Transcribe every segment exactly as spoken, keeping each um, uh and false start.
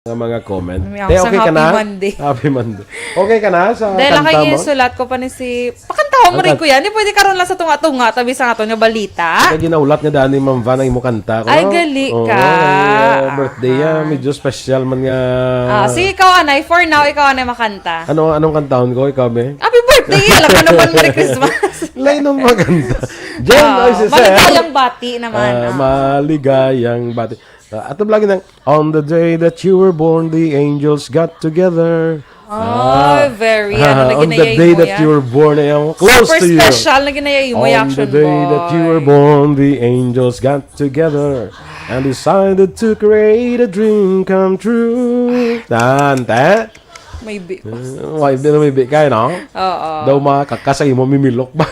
nga mga comment. May Te, ako okay sa ka na? Happy Monday. Happy Monday. Okay ka na sa Dahil lang kanta kayo mo? Sulat ko pa ni si... Pakantahon mo Ang rin, kan- kuya. Hindi pwede karon lang sa tunga-tunga, tabi sa aton nga balita. Kaya ginaulat nga daan ni Ma'am Van ang imo kanta. Ay, Kuno? gali Oo, ka. eh, birthday niya, Aha. Medyo special man nga. Ah, sige, ikaw, anay. For now, ikaw, anay, makanta. Ano, anong kantahon ko? Ikaw, be? Happy birthday! Alam mo naman, Merry Christmas. Lain ng maganda. Jen Ah, Oisicel. Maligayang bati naman. Ah, Ah. Maligayang bati. Ah, ato lagi ng, "On the day that you were born, the angels got together." Ay, very, ano, Ah, on the naginayay day mo that yan. You were born, ay, ang close Super to you. Special na ginayay mo, On Action the day that you were Boy. Born, the angels got together and decided to create a dream come true. Tante? Maybe. Uh, why, di na may bikay, no? Oo. Daw makakasay mo, mimilok ba?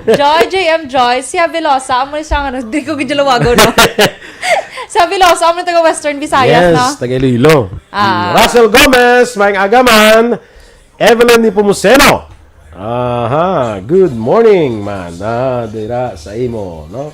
Joy, J M Joy, si Avilosa, amo ni siya, ano, di ko gidjalawago, no? Si Avilosa, amo ni taga Western Visayas, Yes, no? Taga Iloilo. Ah. Mm. Russell Gomez, maayong aga man. Evelyn Nepomuceno. Aha, good morning, man. Ah, dira sa imo, no?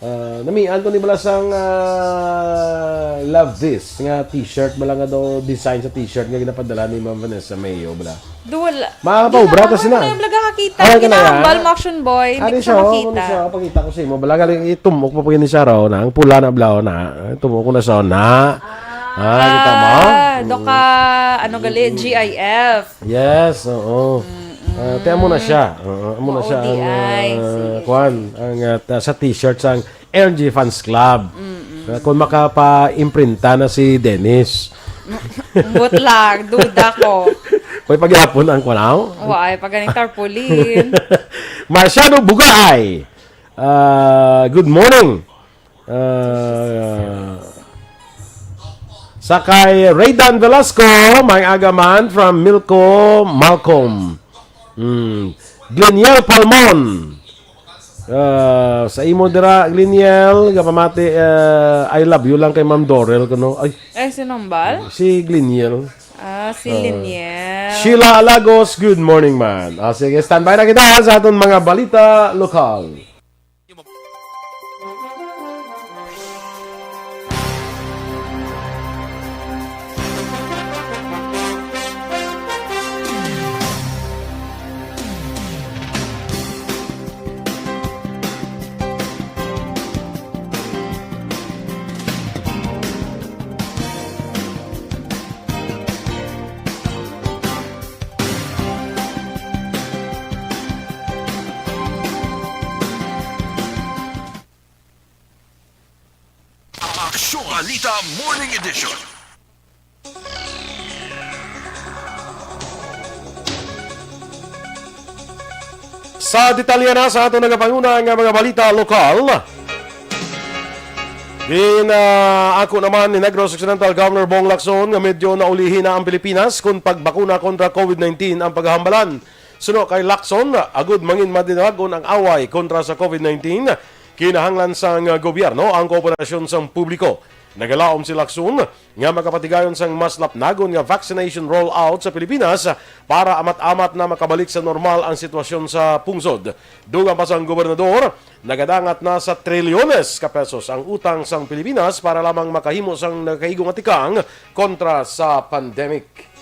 Ah, namian ko ni bala sang, ah, Love This nga t-shirt, bala nga daw design sa t-shirt nga ginapadala ni Ma'am Vanessa Mayo, bala. Duwal. Mapaubra ta sina. Ang vlog kakita. Ay, Hindi kana na yan. Ang bal, Action Boy. Hindi Ano ko siya, siya oh, makita. Ano siya, pakita ko sa imo. Bala galing itumok pa pag ni Sarah, oh, na. Ang pula na blaw na. Itumok ko na sa na. Ah, kita mo? Ah, do ka, ano gali, G I F. Yes, oo. Ah, te, amo na siya. Oo, amo na Oo, siya ang, D I. ah, Sige. Kwan, ang, ah, ta- sa t-shirt sang L G Fans Club. Ah, kung makapa-imprinta na si Dennis. Ambot lang, duda ko. Pwede pagyapon ang kwanaw? Wa ay paganing tarpaulin. Marciano Bugay. Ah, good morning. Ah, sa kay Raydan Velasco, may agaman from Milko Malcolm. Hmm. Gleniel Palmon. Ah, sa imo dira, Gleniel, gapamati, ah, "I love you" lang kay Ma'am Dorel, kuno. Ay, Eh, sinambal? Si Gleniel. Ah, si Liniel. Sheila Alagos, good morning, man. Ah, sige, standby na kita sa aton mga balita lokal. Aksyon Balita Morning Edition. Sa detalye na sa ato nagapanguna nga mga balita lokal, gin, ah, ako naman ni Negros Occidental Governor Bong Lacson nga medyo naulihi na ang Pilipinas kung pagbakuna kontra COVID nineteen ang paghambalan. Suno kay Lacson, agud mangin madinagon ang away kontra sa COVID nineteen, kinahanglan sang gobyerno ang kooperasyon sang publiko. Nagalaom si Lacson nga makapatigayon sang mas lapnagon nga vaccination rollout sa Pilipinas para amat-amat na makabalik sa normal ang sitwasyon sa pungsod. Dugang pa sang gobernador, nagadangat na sa trilyones ka pesos ang utang sang Pilipinas para lamang makahimo sang nagakaigo nga tikang kontra sa pandemic.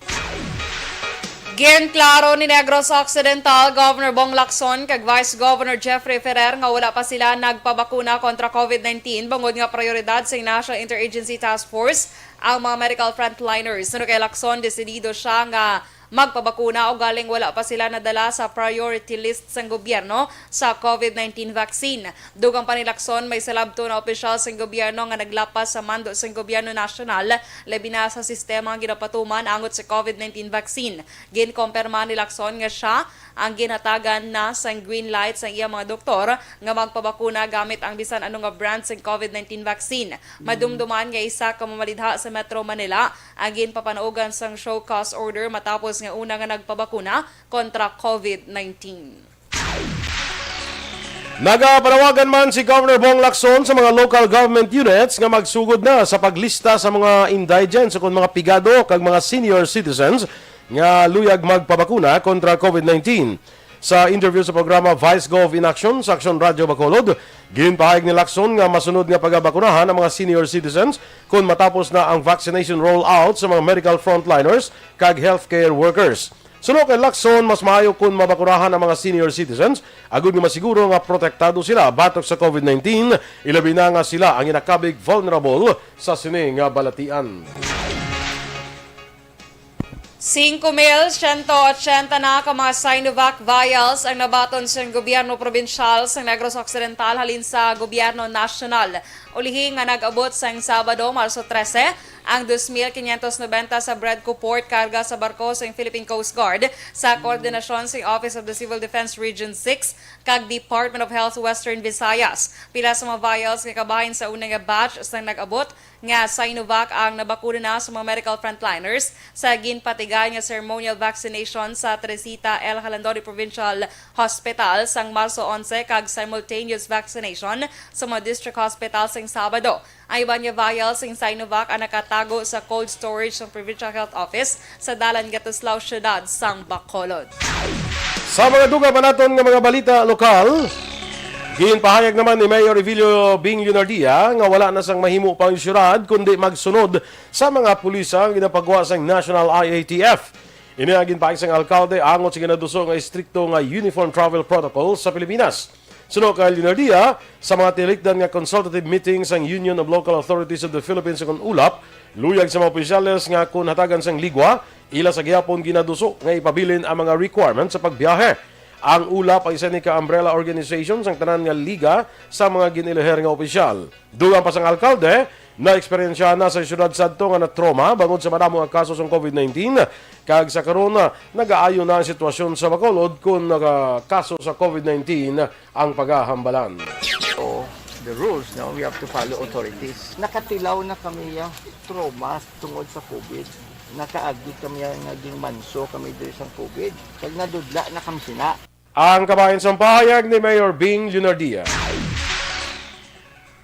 Ginklaro ni Negros Occidental Governor Bong Lacson kag Vice Governor Jeffrey Ferrer nga wala pa sila nagpabakuna kontra COVID nineteen bangod nga prioridad sa National Interagency Task Force ang mga medical frontliners. Suno kay Lacson, desidido siya nga magpabakuna o galing wala pa sila nadala sa priority list sang gobyerno sa COVID nineteen vaccine. Dugang pa ni Lacson, may salabton na opisyal sang gobyerno nga naglapas sa mando sang gobyerno nasyonal, labi na sa sistema nga ginapatuman angot sa COVID nineteen vaccine. Ginkumpirma ni Lacson nga siya ang ginhatagan na sang green light sang iya mga doktor nga magpabakuna gamit ang bisan ano nga brand sang COVID nineteen vaccine. Madumduman nga isa ka mamalidha sa Metro Manila ang ginpapanuogan sang show cause order matapos nga una nga nagpabakuna kontra COVID nineteen. Nagapanawagan man si Governor Bong Lacson sa mga local government units nga magsugod na sa paglista sa mga indigents ukon mga pigado kag mga senior citizens nga luyag magpabakuna kontra COVID nineteen. Sa interview sa programa Vice Gov in Action sa Action Radio Bacolod, ginpahayag ni Lacson nga masunod nga pagabakunahan ang mga senior citizens kon matapos na ang vaccination rollout sa mga medical frontliners kag healthcare workers. Suno kay Lacson, mas maayo kon mabakunahan ang mga senior citizens agud nga masiguro nga protektado sila batok sa COVID nineteen, ilabi na nga sila ang ginakabig vulnerable sa sini nga balatian. Singko mil siyento otsenta na ka mga Sinovac vials ang nabaton sang gobyerno probinsyal sang Negros Occidental halin sa gobyerno nasyonal. Ulihi nga nag-abot sang Sabado, Marso trese, ang dos mil quinientos noventa sa Bredco Port karga sa barko sang Philippine Coast Guard sa koordinasyon sang Office of the Civil Defense Region six kag Department of Health Western Visayas. Pila sa mga vials nga kabahin sa una nga batch sang nag-abot nga Sinovac ang nabakuna na sa mga medical frontliners sa ginpatigayon nga ceremonial vaccination sa Teresita L. Jalandoni Provincial Hospital sang Marso onse kag simultaneous vaccination sa mga district hospital sang Sabado. Ang iban nga vial sing Sinovac ang nakatago sa cold storage sang Provincial Health Office sa Dalan Gatuslao, siyudad sang Bacolod. Sa mga dugang pa naton nga mga balita lokal, ginpahayag naman ni Mayor Evilio Bing Leonardia nga wala na sang mahimo pa ang syudad kundi magsunod sa mga pulis ang ginapagwa sang National I A T F. Ini ang ginpahayag sang alkalde angot sa ginaduso nga estrikto nga Uniform Travel Protocol sa Pilipinas. Suno kay Leonardia, sa mga tilikdan nga consultative meeting sang Union of Local Authorities of the Philippines, kon ulap, luyag sa mga opisyales nga kon hatagan sang ligwa, ila sa gihapon ginaduso nga ipabilin ang mga requirements sa pagbiyahe. Ang ulap ay isa ni ka umbrella organization sang tanan nga liga sa mga gin-eleher nga opisyal. Dugang pa sang alkalde, naeksperyensyahan na sa siyudad sadto nga na-trauma bangod sa madamo nga kaso sang COVID nineteen, kag sa karon, nagaayo na ang sitwasyon sa Bacolod kon nagakaso sa COVID nineteen ang pagahambalan. So, the rules, no, we have to follow authorities. Nakatilaw na kami ya trauma tungod sa COVID. Nakaagi kami ya nga ginmanso kami diri sa COVID. Kag nadudla na kami sina. Ang kabahin sang pahayag ni Mayor Bing Leonardia.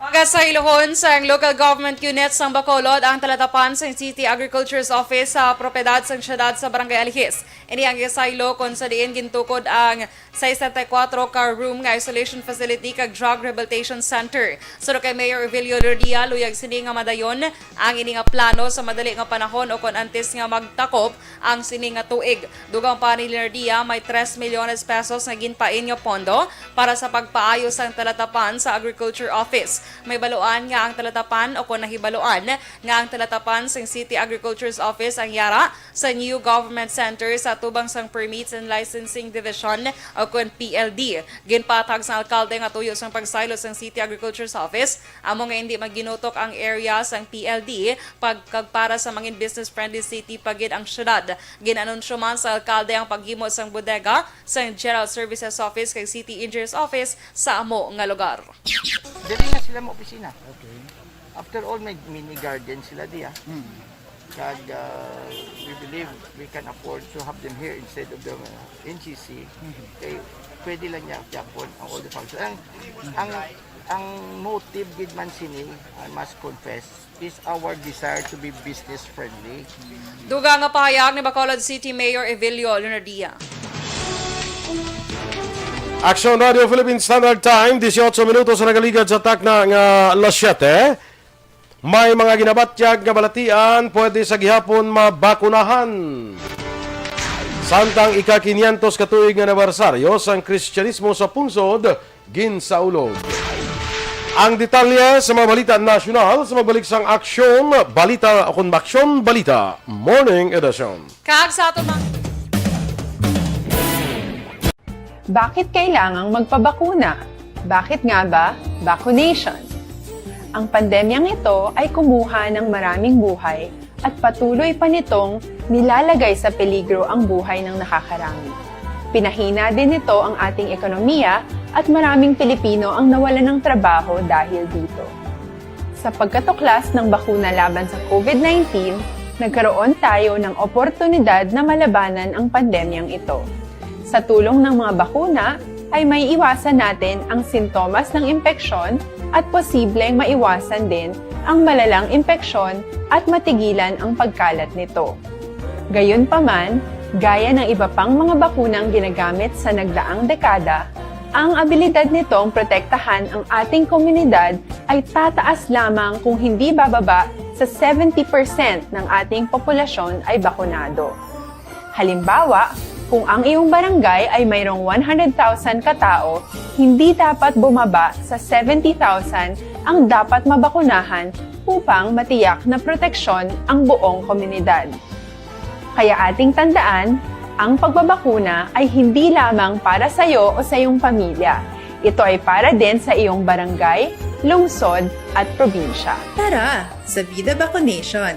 Pagasahiluhon sang local government unit sang Bacolod ang talatapan sang City Agriculture's Office sa propiedad sang siyudad sa Barangay Alihis. Ini ang isaylo kon sa diin gintukod ang sesenta y kuatro ka room nga isolation facility kag drug rehabilitation center. Suno kay Mayor Evilio Lodia, luyag sini nga madayon ang ini nga plano sa madali nga panahon ukon antes nga magtakop ang sini nga tuig. Dugang pa ni Leonardia, may tres milyones pesos nga ginpain nga pondo para sa pagpaayo sang talatapan sa Agriculture Office. May baluan nga ang talatapan ukon nahibaluan nga ang talatapan sang City Agriculture's Office ang yara sa New Government Center sa atubang sang Permits and Licensing Division ukon P L D. Ginpatag sang alkalde nga tuyo sang pagsaylo sang City Agriculture's Office amo nga indi maginutok ang area sang P L D pag kag para sa mangin business-friendly city pa gid ang siyudad. Gin-anunsyo man sa alkalde ang paghimo sang bodega sang General Services Office kag City Engineers Office sa amo nga lugar. Diri na sila mo opisina. After all, may mini garden sila diya. Kag uh, we believe we can afford to have them here instead of the uh, N G C. Kay pwede lang niya gyapon ang all the functions. Ang, ang, ang motive gid man sini, I must confess, is our desire to be business friendly. Dugang nga pahayag ni Bacolod City Mayor Evilio Leonardia. Action Radio Philippine Standard Time, dieciocho minutos na nagaligad sa takna nga alas siete. May mga ginabatyag nga balatian pwede sa gihapon mabakunahan. Samtang ika-quinientos ka tuig nga anibersaryo sang Kristiyanismo sa pungsod, ginsaulog. Ang detalye sa mga balita nasyonal sa magbalik sang Aksyon Balita ukon Aksyon Balita Morning Edition. Kag sa aton mga Bakit kailangang magpabakuna? Bakit nga ba vaccination? Ang pandemyang ito ay kumuha ng maraming buhay at patuloy pa nitong nilalagay sa peligro ang buhay ng nakakarami. Pinahina din nito ang ating ekonomiya at maraming Pilipino ang nawalan ng trabaho dahil dito. Sa pagkatuklas ng bakuna laban sa COVID nineteen, nagkaroon tayo ng oportunidad na malabanan ang pandemyang ito. Sa tulong ng mga bakuna, ay maiiwasan natin ang sintomas ng impeksyon at posibleng maiwasan din ang malalang impeksyon at matigilan ang pagkalat nito. Gayunpaman, Gaya ng iba pang mga bakunang ginagamit sa nagdaang dekada, ang abilidad nitong protektahan ang ating komunidad ay tataas lamang kung hindi bababa sa seventy percent ng ating populasyon ay bakunado. Halimbawa, kung ang iyong barangay ay mayroong one hundred thousand katao, hindi dapat bumaba sa seventy thousand ang dapat mabakunahan upang matiyak na proteksyon ang buong komunidad. Kaya ating tandaan, ang pagbabakuna ay hindi lamang para sa iyo o sa iyong pamilya. Ito ay para din sa iyong barangay, lungsod, at probinsya. Tara, sa Vida Vaccination!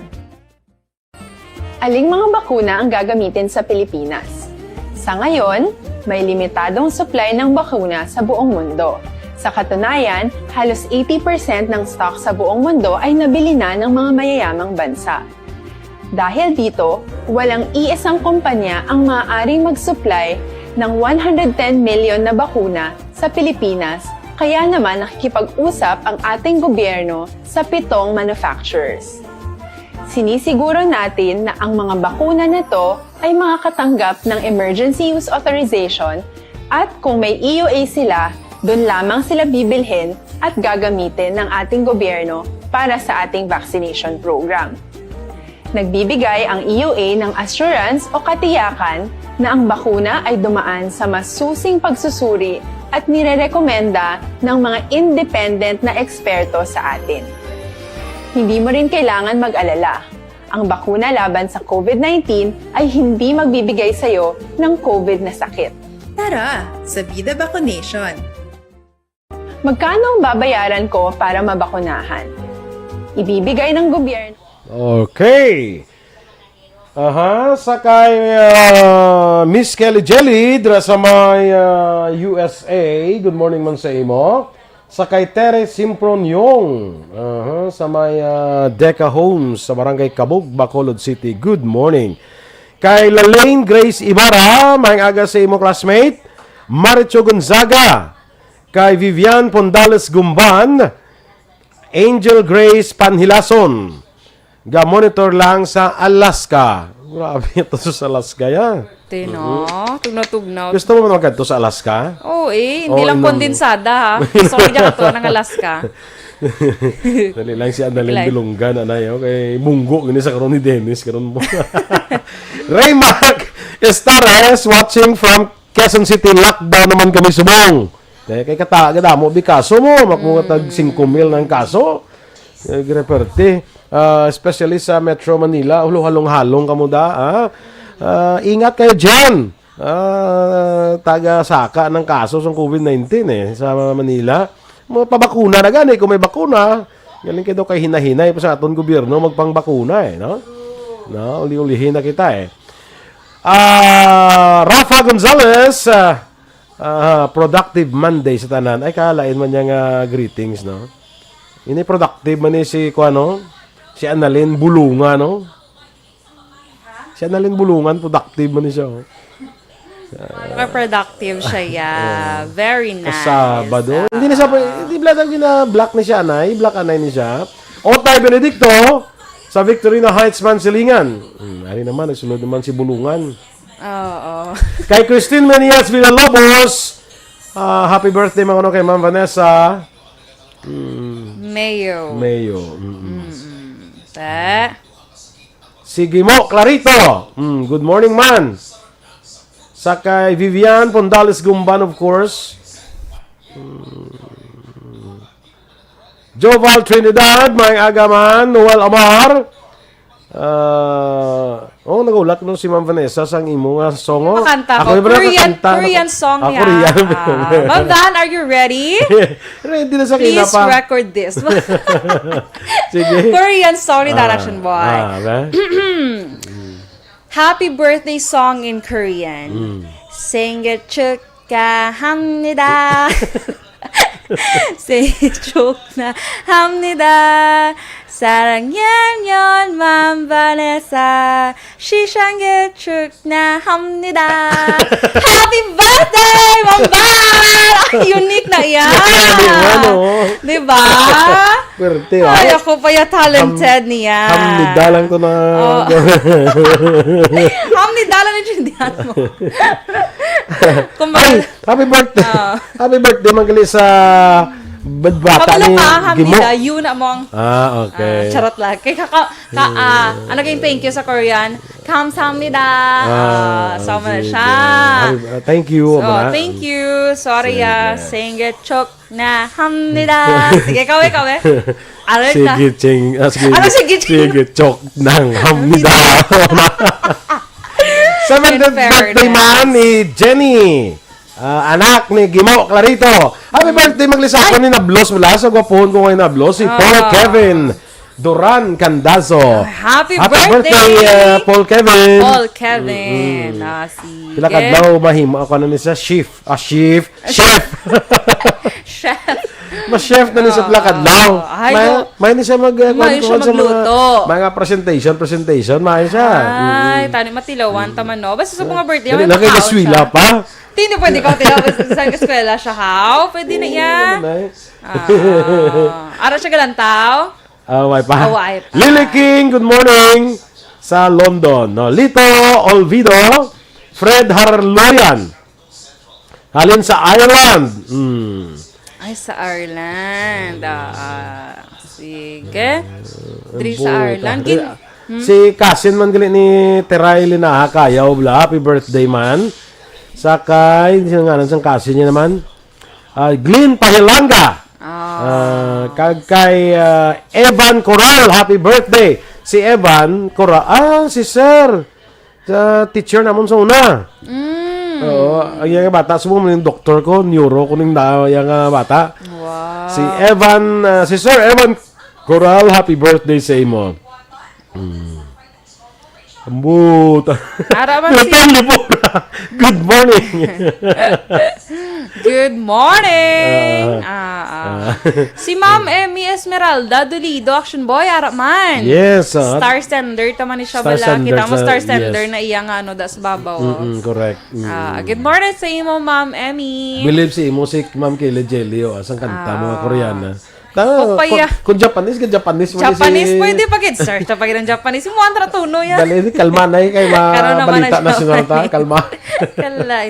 Aling mga bakuna ang gagamitin sa Pilipinas? Sa ngayon, may limitadong supply ng bakuna sa buong mundo. Sa katunayan, halos eighty percent ng stock sa buong mundo ay nabili na ng mga mayayamang bansa. Dahil dito, walang iisang kumpanya ang maaaring mag-supply ng one hundred ten million na bakuna sa Pilipinas, kaya naman nakikipag-usap ang ating gobyerno sa pitong manufacturers. Sinisiguro natin na ang mga bakuna na to ay makakatanggap ng emergency use authorization at kung may E U A sila, doon lamang sila bibilhin at gagamitin ng ating gobyerno para sa ating vaccination program. Nagbibigay ang E U A ng assurance o katiyakan na ang bakuna ay dumaan sa masusing pagsusuri at nirerekomenda ng mga independent na eksperto sa atin. Hindi mo rin kailangan mag-alala. Ang bakuna laban sa COVID nineteen ay hindi magbibigay sa iyo ng COVID na sakit. Tara, sa Vida Vaccination! Magkano ang babayaran ko para mabakunahan? Ibibigay ng gobyerno. Okay. Aha, sa kay, ah, Miss Kelly Jelly, dira sa may, ah, U S A. Good morning man sa imo. Sa kay Tere Simproniong, aha, sa may, ah, Deca Homes, sa Barangay Cabug, Bacolod City. Good morning. Kay Lalaine Grace Ibarra, maayong aga sa imo classmate. Maricho Gonzaga, kay Vivian Pondales Gumban, Angel Grace Panhilason, ga-monitor lang sa Alaska. Grabe ito sa Alaska, ya. Tino, tugnaw-tugnaw. Gusto mo man magkadto sa Alaska? Oo, eh, hindi Oo, lang inong- kondensada, ha? Gusto ko dyan to, ng Alaska. Dali lang si Annalyn Dali lang. Bilungan, anay, oh. Kay Munggo, gini sa karon ni Dennis, karon mo. Raymark Estares watching from Quezon City, lockdown naman kami subong. Kay, kay kata, kadamo bi kaso mo, makuha tag singko mil ng kaso. Eh, gre perte. Ah, especially sa Metro Manila, hulo halong-halong kamo da, ah. Ah, ingat kayo dyan. Ah, taga saka ng kaso sa COVID nineteen eh, sa Manila. Mo pabakuna na gani kung may bakuna. Galing kayo daw kay hinahinay pa sa aton gobyerno magpangbakuna eh, no? No, uli-ulihin na kita eh. Ah, Rafa Gonzalez, ah, ah, productive Monday sa tanan. Ay, kalain man niya nga greetings, no? Ini productive man ni si, kuan, no? Si Annalyn Bulunga, no? Si Annalyn Bulungan, productive man ni siya, oh. More productive siya, yeah. Very nice. Kasabado. Ah. Hindi na siya, hindi bla-, hindi na black ni siya, anay. Black anay ni siya. Otay Benedicto, sa Victorino Heights, Mansilingan. Hmm, ari naman, nagsulod naman si Bulungan. Oo. Kay Christine Menias Villalobos, ah, happy birthday, mga ano, kay Ma'am Vanessa. Hmm. Mayo. Mayo. Mm-mm. Mm-mm. Sa? Sige mo, Clarito. Mm, good morning, man. Sa kay Vivian Pondales Gumban, of course. Mm. Joval Trinidad, may aga man. Noel Amar. Ah, oh, nagulat no si Ma'am Vanessa sang imo nga song, oh. Makanta Ako ko. yung pala Korean, kakanta. Korean song Ah, niya. Korean. Ah, Ma'am Van, are you ready? Ready na sa Please kinapa. record this. Sige. Korean song ni Ah, Direction Boy. ah, ba? Happy birthday song in Korean. Mm. 생일 축하합니다. 생일 축하합니다. 사랑하는 Ma'am Vanessa. 생일 축하합니다. Happy birthday, Ma'am Van! Ay, unique na yan. Grabe, ano? Di ba? Pwerte, Ay, ah. ako pa yung talented Ham-, niya. Hamnida lang to na Oh. Hamnida lang ni Diyan mo. Kumbaga, Ay, happy birthday. Ah. Happy birthday man gali sa bad-, bata ni Gimo. Hamnida, yun na mo ang, Ah, okay. Ah, charot lang. Kay kaka-, ka-, ah, ano kayong thank you sa Korean? Kamsahamnida. Ah, Ah, so, man sige. Siya. Happy, ah, thank you, So, mana. Thank you. Sorry, Sige. Ah. Singit chok na hamnida. Sige, kawe, kawe. Aral ka. Sige, ching, ah, sige, Ano, sige, ching? Sige, chok nang hamnida. Seventh In birthday fairness. Man ni Jenny. Ah, anak ni Gimo Clarito. Happy birthday, maglisakon ni Nablos. Wala sa gwapuhon ko ngayon, Nablos. Si Paul Ah. Kevin Duran Candazo. Happy Happy birthday, birthday! Ah, Paul Kevin. Paul Kevin. Mm-mm. Ah, sige. Pila kadlaw mahimo ako, ano ni siya? Chief. Ah, chief. Chef. Chef. Mas chef na ni sa Ah, pila kadlaw. Ay, May, no. May ni siya mag, uh, May kuwan, siya kuwan sa mga, magluto. Mga presentation, presentation, may siya. Ay, Mm-mm. Tani matilawan taman, no? Basta sa mga birthday, Dali may lang kay makaon gaswila siya. Pa. Tini, pwede ka, tinaw, sa eskwela siya, how? Pwede na Oo, yan. Naman, eh. Ah, ara siya galantaw? Ah, why pa? Ah, why pa? Lily King, good morning. Sa London, no? Lito Olvido, Fred Harloyan. Halin sa Ireland. Hmm. Ay, sa Ireland. Ah, ah, sige. Diri sa Buta. Ireland. Gin-, hmm? Si cousin man gali ni Teray Linaha Kayaw, bla. Happy birthday man. Sa kay, sino nga sang cousin niya naman? Ah, Glenn Pahilanga. Ah. Ah, kag kay, ah, Evan Coral, happy birthday. Si Evan Coral, ah, si Sir. Sa teacher namon sa una. Mm. Oo, ang iya nga bata, subong man yung doktor ko, neuro ko ning da-, iya nga bata. Wow. Si Evan, ah, si Sir Evan Coral, happy birthday sa imo. Mm. Ambot. Ara man si Nathan Libora. Good morning. Good morning. Ah. Ah, ah. Ah. Si Ma'am Emmy Esmeralda Dolido, Action Boy, ara man. Yes, ah. Star sender, tama ni siya Star bala. Sender Kita mo sa, star sender yes. Na iya nga ano, da sa babaw. Mm-mm, correct. Mm. Ah, good morning sa imo, Ma'am Emmy. Believe si imo si Ma'am Kelly Jelly, oh, asang kanta mo nga Ah. Koreana. Tama, Opaya. Kung, kung Japanese, kung Japanese mo Japanese, si pwede pa gid, sir. Sa pagkita ng Japanese, mo ang tratuno yan. Dali, kalma na eh, kay ma-, Karon naman balita ang nasyonal ta, Japanese. Kalma. Kalay.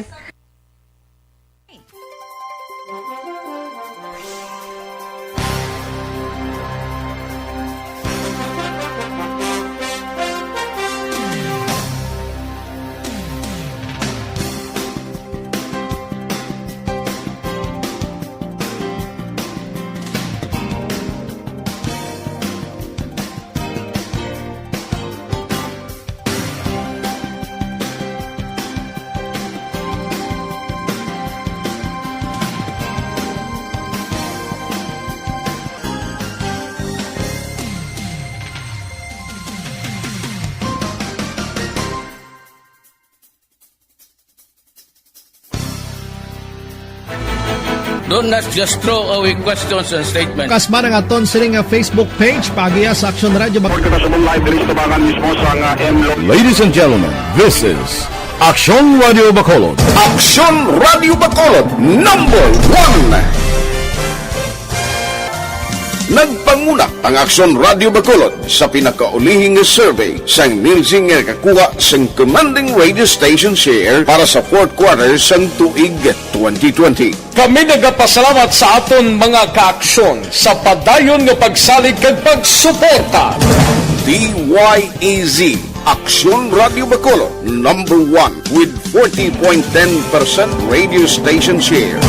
Don't not just throw away questions and statements. Kasma ang aton sini nga Facebook page, paagiha sa Aksyon Radio Bac- Report ka sa live diri sa Tabangan mismo sa nga M Lo- Ladies and gentlemen, this is Aksyon Radio Bacolod. Aksyon Radio Bacolod, number one. Nagpanguna ang Aksyon Radio Bacolod sa pinakaulihing nga survey sang Nielsen nga nakakuha sang commanding radio station share para sa fourth quarter sang tuig twenty twenty. Kami nagapasalamat sa aton mga kaaksyon sa padayon nga pagsalig kag pagsuporta. D Y E Z, Aksyon Radio Bacolod, number one with forty point ten percent radio station share.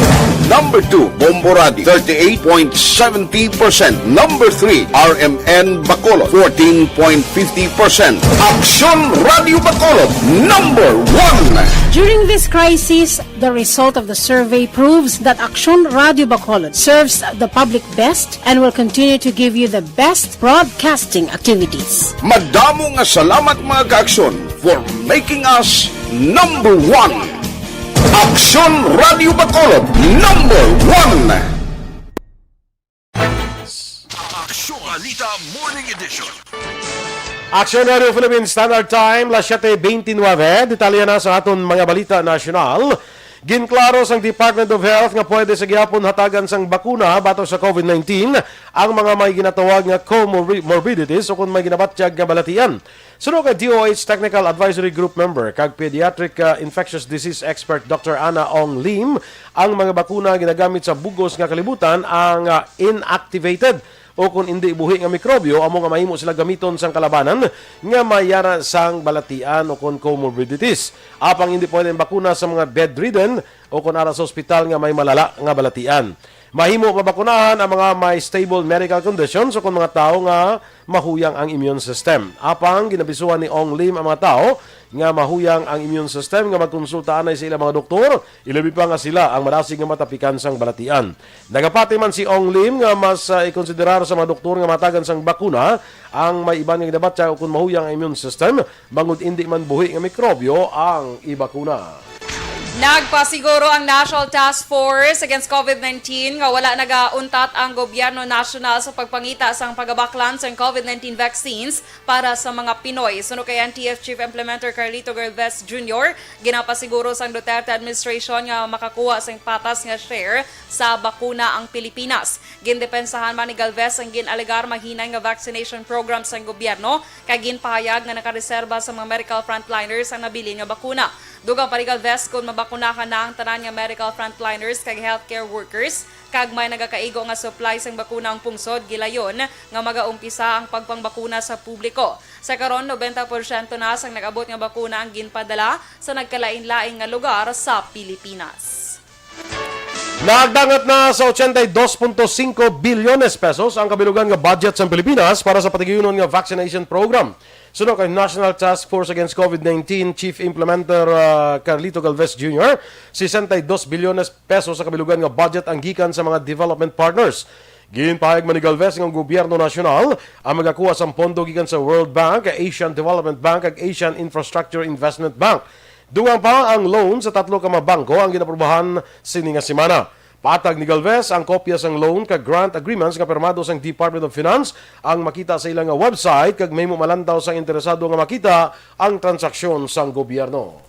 Number two, Bombo Radio, thirty-eight point seventy percent. Number three, R M N Bacolod, fourteen point fifty percent. Aksyon Radio Bacolod, number one. During this crisis, the result of the survey proves that Aksyon Radio Bacolod serves the public best and will continue to give you the best broadcasting activities. Madamo nga salamat, mga kaaksyon, for making us number one. Aksyon Radio Bacolod, number one. Aksyon Balita Morning Edition. Aksyon Radio Philippines Standard Time, las siete veintinueve. Detalye na sa aton mga balita nasyonal. Ginklaro sang Department of Health nga pwede sa gihapon hatagan sang bakuna batok sa COVID nineteen ang mga may ginatawag nga comorbidities o kon may ginabatyag nga balatian. Suno kay D O H Technical Advisory Group member kag pediatric, ah, infectious disease expert Doctor Anna Ong Lim, ang mga bakuna ginagamit sa bugos nga kalibutan ang, ah, inactivated o kon indi buhi nga mikrobyo amo nga mahimo sila gamiton sang kalabanan nga may yara sang balatian o kon comorbidities. Apang indi pwede ang bakuna sa mga bedridden o kon ara sa ospital nga may malala nga balatian. Mahimo mabakunahan ang mga may stable medical conditions o kon mga tawo nga mahuyang ang immune system. Apang ginabisuhan ni Ong Lim ang mga tawo nga mahuyang ang immune system nga magkonsulta anay sa ilang mga doktor, ilabi pa nga sila ang madasig nga matapikan sang balatian. Nagapati man si Ong Lim nga mas, ah, ikonsiderar sa mga doktor nga matagan sang bakuna ang may iban nga ginabatya o kon mahuyang ang immune system, bangod indi man buhi nga mikrobyo ang ibakuna. Nagpasiguro ang National Task Force Against COVID nineteen nga wala nagauntat ang gobyerno nasyonal sa pagpangita sang pagabaklan sang COVID nineteen vaccines para sa mga Pinoy. Suno kay N T F Chief Implementer Carlito Galvez Junior, ginapasiguro sang Duterte administration nga makakuha sang patas nga share sa bakuna ang Pilipinas. Gindepensahan man ni Galvez ang gin-alegar mahinay nga vaccination program sang gobyerno, kag ginpahayag nga nakareserba sa mga medical frontliners ang nabilin nga bakuna. Dugang pa ni Galvez, kon mabakunahan na ang tanan nga medical frontliners kag healthcare workers, kag may nagakaigo nga supply sang bakuna ang pungsod, gilayon nga magaumpisa ang pagpangbakuna sa publiko. Sa karon, nobenta porsyento na sang nag-abot nga bakuna ang ginpadala sa nagkalainlain nga lugar sa Pilipinas. Nagdangat na sa ochenta y dos punto cinco bilyones pesos ang kabilugan nga budget sang Pilipinas para sa patigayunon nga vaccination program. Suno kay National Task Force Against COVID nineteen Chief Implementer, ah, Carlito Galvez Junior, sesenta y dos bilyones pesos sa kabilugan nga budget ang gikan sa mga development partners. Ginpahayag man ni Galvez nga ang gobyerno nasyonal ang magakuha sang pondo gikan sa World Bank, Asian Development Bank, ag Asian Infrastructure Investment Bank. Dugang pa ang loan sa tatlo ka mga bangko ang ginaprubahan sini nga semana. Patag ni Galvez ang kopya sang loan kag grant agreements nga pirmado sang Department of Finance ang makita sa ila nga website kag mahimo malantaw sang interesado nga makita ang transaksyon sang gobyerno.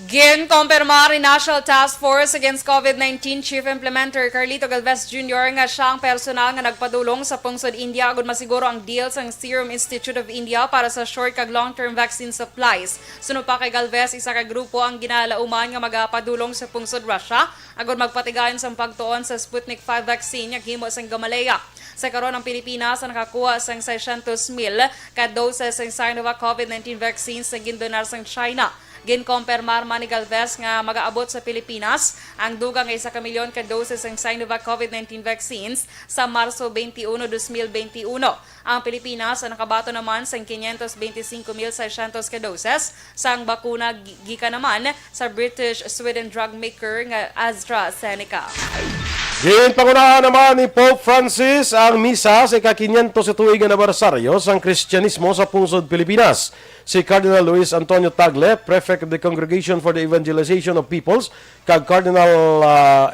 Ginkompirmar ni National Task Force Against COVID nineteen Chief Implementer Carlito Galvez Junior nga siya ang personal nga nagpadulong sa pungsod India agud masiguro ang deal sang Serum Institute of India para sa short kag long-term vaccine supplies. Suno pa kay Galvez, isa ka grupo ang ginalauman nga magapadulong sa pungsod Russia agud magpatigayon sang pagtuon sa Sputnik five vaccine nga gihimo sang Gamaleya. Sa karon, ang Pilipinas ang nakakuha sang seiscientos mil ka doses sang Sinovac COVID nineteen vaccines nga gindonar sang China. Ginkompirmar man ni Galvez nga magaabot sa Pilipinas ang dugang nga isa ka milyon ka doses sang Sinovac COVID nineteen vaccines sa Marso twenty-one, dos mil benti uno. Ang Pilipinas ang nakabaton naman sang quinientos veinticinco mil seiscientos ka doses sang bakuna gi-, gikan naman sa British-Sweden drug maker nga AstraZeneca. Ginpangunahan naman ni Pope Francis ang misa sa ika-quinientos ka tuig nga anibersaryo sang Kristiyanismo sa pungsod Pilipinas. Si Cardinal Luis Antonio Tagle, Prefect of the Congregation for the Evangelization of Peoples, kag Cardinal, ah,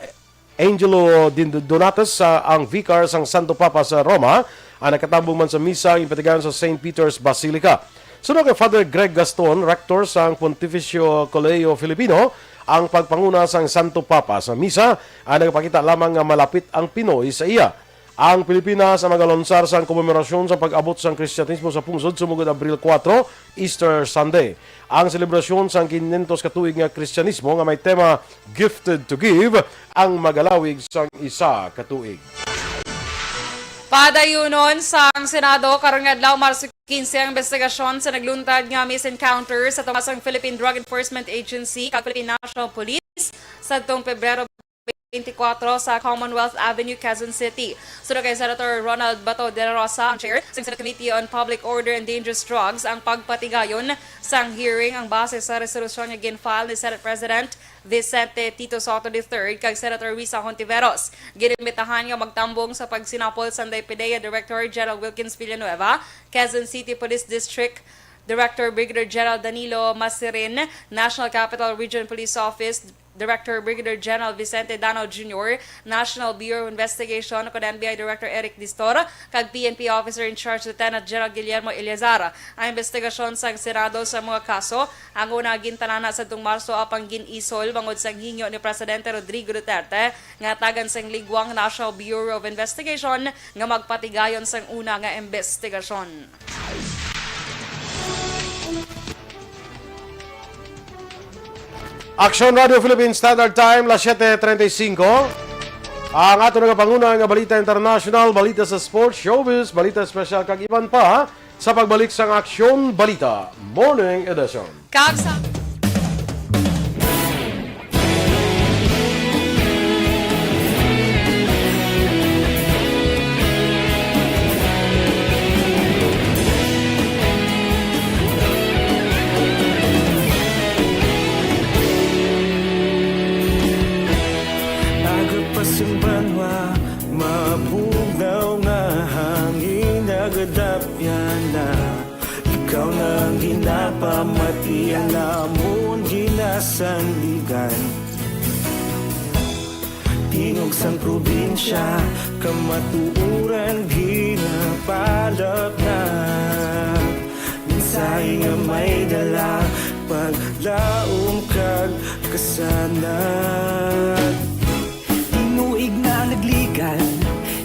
Angelo Din-, Donatus, ah, ang Vicar sang Santo Papa sa Roma, ang nakatambong man sa misa ang ipatigayon sa Saint Peter's Basilica. Suno kay Father Greg Gaston, Rector sang Pontificio Colegio Filipino, ang pagpanguna sang Santo Papa sa misa ang nagapakita lamang nga malapit ang Pinoy sa iya. Ang Pilipinas ang magalunsar sang komemorasyon sa pag-abot sang Kristiyanismo sa pungsod sumugod Abril kuwatro, Easter Sunday. Ang selebrasyon sang quinientos ka tuig nga Kristiyanismo nga may tema Gifted to Give ang magalawig sang isa ka tuig. Padayunon sang Senado karon nga adlaw, Marso quince, ang investigasyon sa nagluntad nga misencounter sa tumas ang Philippine Drug Enforcement Agency kag Philippine National Police sadtong Pebrero twenty-four sa Commonwealth Avenue, Quezon City. Suno kay Senator Ronald Bato de la Rosa, ang chair sang Senate Committee on Public Order and Dangerous Drugs, ang pagpatigayon sang hearing ang base sa resolusyon nga gin-file ni Senate President Vicente Tito Sotto the third kag Senator Risa Hontiveros. Ginimbitahan nga magtambong sa pagsinapol Sanday PDEA Director General Wilkins Villanueva, Quezon City Police District Director Brigadier General Danilo Masirin, National Capital Region Police Office Director Brigadier General Vicente Danao Junior, National Bureau of Investigation, kon N B I Director Eric Distor, kag P N P Officer in Charge Lieutenant General Guillermo Eleazar. Ang investigasyon sang Senado sa mga kaso ang una gintanana sa Marso, apang gin-isol bangod sang hingyo ni Presidente Rodrigo Duterte nga tagan sang ligwang National Bureau of Investigation nga magpatigayon sang una nga investigasyon. Aksyon Radio Philippine Standard Time, las siete treinta y cinco. Ang ato nagapanguna nga balita international, balita sa sports, showbiz, balita espesyal, kag iban pa sa pagbalik sang Aksyon Balita Morning Edition. Kag sa Aga pa sing banwa, mabugnaw nga hangin nagadapyan na. Ikaw na ang ginapamati, ang amon ginasandigan. Tingog sang probinsya, kamatuoran ginapalapnag. Mensahe nga may dala, paglaom kag kasanag. Tinuig na nagligad,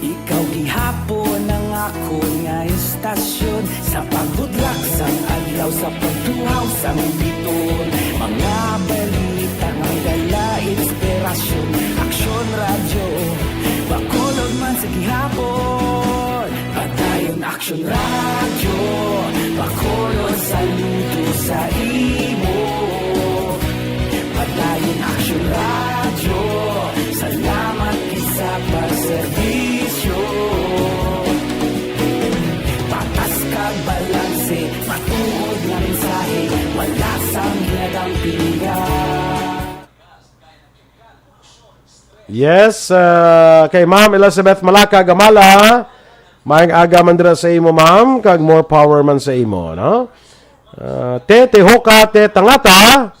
ikaw gihapon ang akon nga istasyon. Sa pagbudlak sang adlaw, sa pagtuhaw sang biton, mga balita nga dala inspirasyon. Aksyon Radyo, Bacolod man sa gihapon. Padayon Aksyon Radyo, Bacolod, saludo sa imo. Padayon Aksyon Radyo, salamat gid sa pagserbisyo. Patas kag balanse, matuod nga mensahe, wala sang ginadampingan. Yes, ah, kay Ma'am Elizabeth Malaka Gamala, maayong aga man dira sa imo, ma'am, kag more power man sa imo, no? Ah, te, te hoka, te tangata.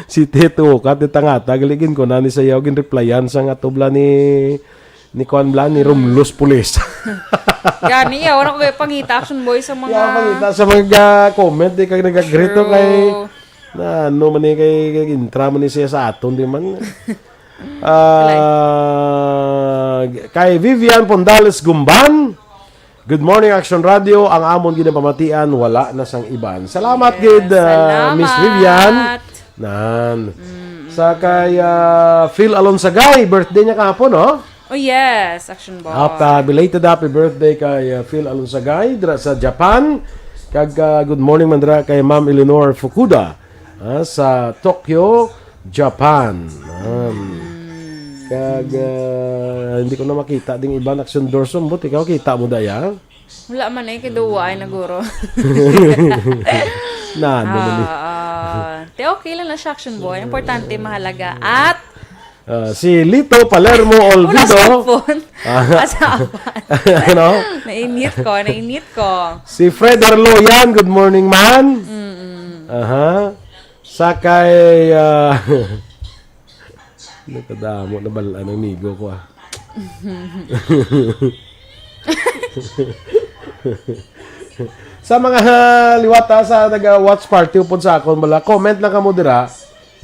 Si Tito ka, te tangata, galigin ko na ni sayaw, gin-replyan sang atubla ni, ni kuan bla, ni Romulus Pulis. Gani, yaw, wala ko kay pangita, Action Boy, sa mga Yaw, pangita sa mga comment, di kag nag-agree to kay, True. Na, ano man ni kay, kay intra man ni siya sa aton, di man. Ah, kay Vivian Pondales Gumban, "Good morning, Action Radio. Ang amon ginapamatian, wala na sang iban." Salamat Yes, gid, ah, salamat. Miss Vivian. Nan. Sa kay, ah, Phil Alonsagay, birthday niya kahapon, no? Oh, yes, Action Boy. Happy, belated happy birthday kay, ah, Phil Alonsagay dira sa Japan. Kag, ah, good morning man dira kay Ma'am Eleanor Fukuda, ah, sa Tokyo, Japan. Um, kag, ah, hindi ko na makita ding iban, Action Dorso. Ambot, ikaw, kita mo daya? Wala man eh, kay duwa ay naguro. Na, ano man eh. Ah, te, okay lang na siya, Action Boy. Importante, mahalaga. At Ah, si Lito Palermo Wala Olvido. sa phone. Ah. Asa apan? Ano? Nainit ko, nainit ko. Si Fred Arloyan, good morning, man. Aha. Sa kay, ah, nagkadamo na bal-an ang migo ko, ah. Sa mga, ah, liwat, ah, sa naga-watch party upod sa akon, bala, comment lang kamo dira.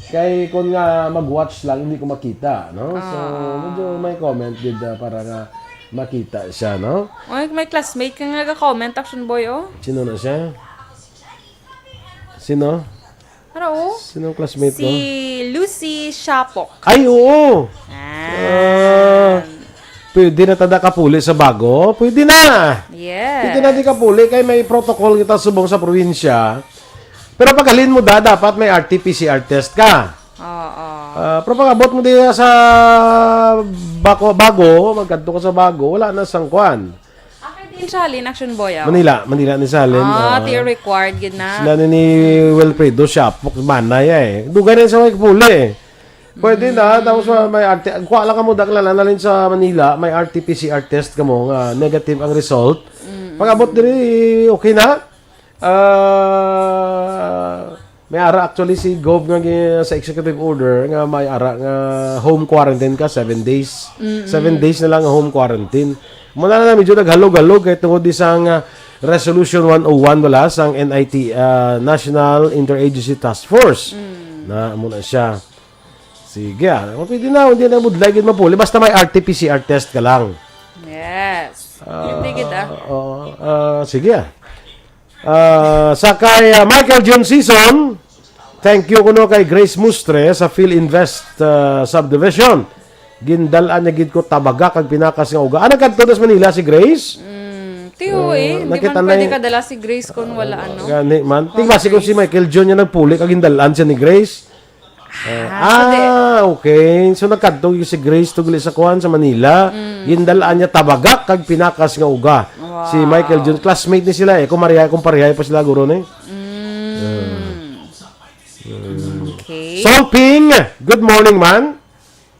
Kay kung nga mag-watch lang, hindi ko makita, no? So, Ah. medyo may comment gid, ah, para nga makita siya, no? Oy, may classmate ka nga ga-comment, Action Boy, oh. Sino na siya? Sino? Ano, oh? Sino ang classmate mo? Si Lucy Shapok. Ay, oo! Ah. Ah, pwede na tada kapuli sa bago? Pwede na! Yes. Pwede na di kapuli kay may protocol kita subong sa probinsya. Pero paghalin mo da, dapat may R T P C R test ka. Oo. Ah, pero pag abot mo diya sa bako, bago, magkadto ka sa bago, wala na sang kwan. Akin din siya halin, Action Boy, oh. Manila, Manila ni Salin. Ah, oh. Tiyo required gid na. Sila ni, ni Wilfredo siya, pok, manay eh. Dugay na sa may puli eh. Pwede na, tapos uh, may arte. Kuha lang ka mo, dakla na rin sa Manila, may R T P C R test ka mo, nga negative ang result. Pag abot diri, okay na. Ah, May ara actually si Gov nga gi-, sa executive order nga may ara nga home quarantine ka, seven days. Seven days na lang nga home quarantine. Muna na medyo naghalog-halog kay tungod di sang, ah, Resolution one oh one wala sang N I T, ah, National Interagency Task Force. Na muna siya. Sige, ah. O, pwede na, hindi na budlay gid mapuli. Basta may R T P C R test ka lang. Yes. Hindi gid, ah. Oo, ah, sige, ah. Ah, sa kay, ah, Michael June Season, thank you kuno kay Grace Mustre sa Phil Invest, ah, Subdivision. Gindal-an niya gid ko tabaga kag pinakas nga uga. Ah, nagkadto na sa Manila si Grace? Mm, tiyo Ah, eh. Hindi nakita man pwede na kadala si Grace kung wala, ano. Gani man. Ting basi kung si Michael June niya nagpuli kag gindal-an siya ni Grace. Ah, Ah, so di- ah, okay. So nagkadto gyud si Grace tugli sa kuan sa Manila. Gindal-an niya tabaga kag pinakas nga uga. Si Wow. Michael June, classmate ni sila eh. Kung marihay, kung parihay pa sila guro ni. Mm. Okay. Solping, good morning man.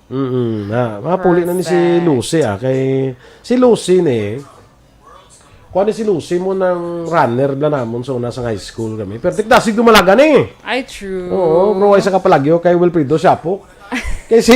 Mm, na, mapuli na ni si Perfect. Lucy, ah, kay si Lucy ni, kuan ni si Lucy mo nang runner bala namon sa una sa high school kami. Pero tikdasig dumalaga ni. Ay, true. Oo, bro, ay sa kapalagyo kay Wilfredo Siapo. Kay si,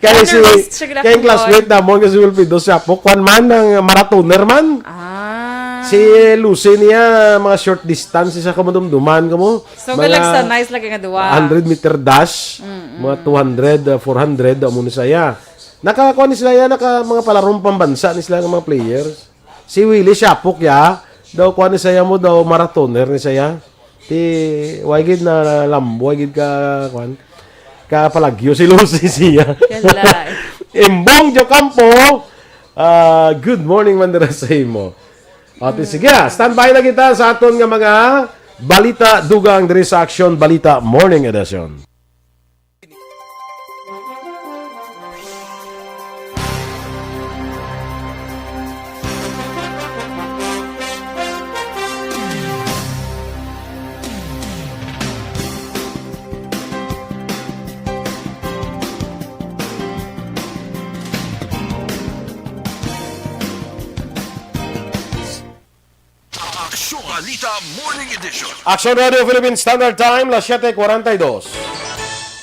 kay si, Runner race siya kay ang ginatawag. Classmate namon kay si Wilfredo Siapo, kuan man, ang marathoner man. Ah. Si Lucy niya, mga short distance, isa ka madumduman ka mo. So, Mga kalag sa nice lagi nga duwa. Hundred meter dash, Mm-mm. mga two hundred, uh, four hundred, amo ni saya. Nakakuha ni sila yan, naka mga palarong pambansa ni sila nga mga players. Si Willie Siapok, ya, daw kuha ni saya mo, daw marathoner ni saya. Ti, way gid na lambo, way gid ka, kuan, ka palagyo si Lucy siya. Kala. Imbong Diocampo, ah, good morning man dira sa imo. Ate, sige, ah, standby na kita sa aton nga mga balita dugang diri sa Aksyon Balita Morning Edition. Aksyon Balita Morning Edition. Aksyon Radio Philippine Standard Time, las siete cuarenta y dos.